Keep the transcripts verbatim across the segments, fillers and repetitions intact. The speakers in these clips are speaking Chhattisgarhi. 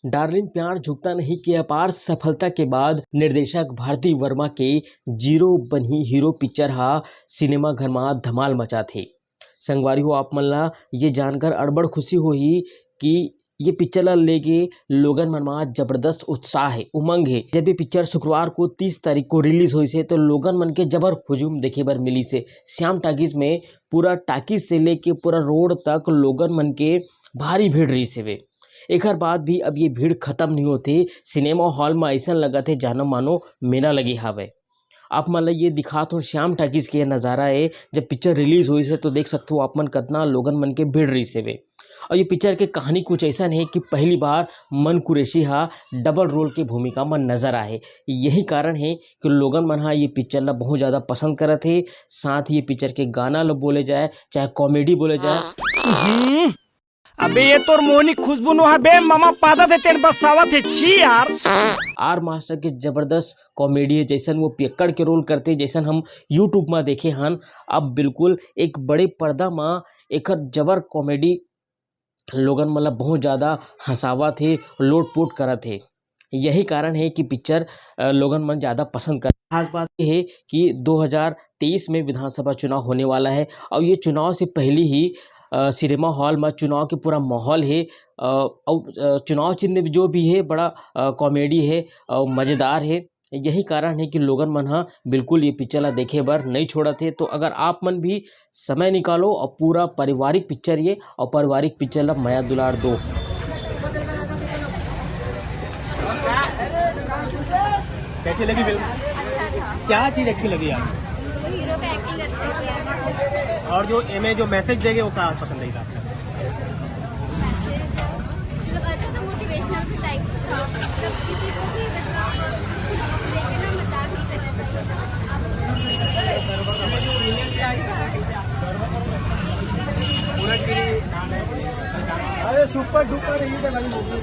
डार्लिंग प्यार झुकता नहीं के अपार सफलता के बाद निर्देशक भारती वर्मा के जीरो बनही हीरो पिक्चर हा सिनेमा घर मा धमाल मचाथे। संगवारी हो, आप मन ला ये जानकर अड़बड़ खुशी होही कि ये पिक्चर ला लेके लोगन मन मा जबरदस्त उत्साह है, उमंग है। जब ये पिक्चर शुक्रवार को तीस तारीख को रिलीज होइस हे, तो लोगन मन के जबर हुजूम देखे बर मिलिस हे। श्याम टाकीज में पूरा टाकीज से लेके पूरा रोड तक लोगन मन के भारी भीड़ रहिस हेवे। एकर बाद भी अब ये भीड़ खत्म नहीं होते। सिनेमा हॉल में ऐसा लगत है जानो मानो मेला लगे हावय। आप मन ला ये दिखात हो श्याम टाकीज के ये नज़ारा है। जब पिक्चर रिलीज होइस हे तो देख सकते हो आप मन कितना लोगन मन के भीड़ रहिस हेवे। और ये पिक्चर के कहानी कुछ ऐसा है कि पहली बार मन कुरैशी हा डबल रोल के भूमिका में नजर आए। यही कारण है कि लोगन मन हा ये पिक्चर ला बहुत ज़्यादा पसंद करत हे। साथ ही ये पिक्चर के गाना ला बोले जाए, चाहे कॉमेडी बोले जाए, हम्म, अबे ये तोर मोहनी खुशबू नो है बे, मामा पादा दे तेन बसावत है छी यार। आर मास्टर के जबरदस्त कॉमेडी है, जैसन वो पियक्कड़ के रोल करते, जैसन हम यूट्यूब में देखे हन। अब बिल्कुल एक बड़े पर्दा में एकर जबर कॉमेडी लोगन मन ला बहुत ज़्यादा हंसावत हे, लोटपोट करत हे। यही कारण है कि पिक्चर अ, लोगन मन ज़्यादा पसंद कर। खास बात ये है कि दो हज़ार तेईस में विधानसभा चुनाव होने वाला है और ये चुनाव से पहले ही अ, सिनेमा हॉल में चुनाव के पूरा माहौल है। अ, और अ, चुनाव चिन्ह जो भी है बड़ा अ, कॉमेडी है और मज़ेदार है। यही कारण है कि लोगन मन हा बिल्कुल ये पिक्चर ला देखे बर नहीं छोड़त हे। तो अगर आप मन भी समय निकालो और पूरा पारिवारिक पिक्चर ये और पारिवारिक पिक्चर ला मया दुलार दो। कैसी लगी फिल्म? अच्छा था। क्या चीज अच्छी लगी आपको? वो हीरो का एक्टिंग अच्छा किया था। और जो एमे जो मैसेज देंगे वो क्या पसंद आई आपको? मैसेज मतलब अच्छा था, मोटिवेशनल टाइप था। मतलब किसी को भी मतलब लेके ना मजाक नहीं करना चाहिए था। आप पूरा की नाम है। अरे सुपर डुपर हिट है भाई मूवी।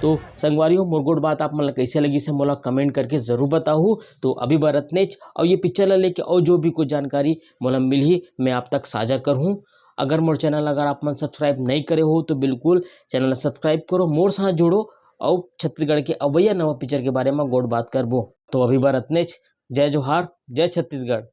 तो संगवारी हो, मोर गोठ बात आप मन ला कैसे लगिस हे मोला कमेंट करके जरूर बताहू। तो अभी बर अतनेच, और ये पिक्चर ला लेके और जो भी कुछ जानकारी मोला मिलही मैं आप तक साझा करहूँ। अगर मोर चैनल अगर आप मन सब्सक्राइब नहीं करे हो तो बिल्कुल चैनल ला सब्सक्राइब करो, मोर साथ जुड़ो और छत्तीसगढ़ के अवैया नवा पिक्चर के बारे में गोठ बात करबो। तो अभी बर अतनेच, जय जोहार, जय छत्तीसगढ़।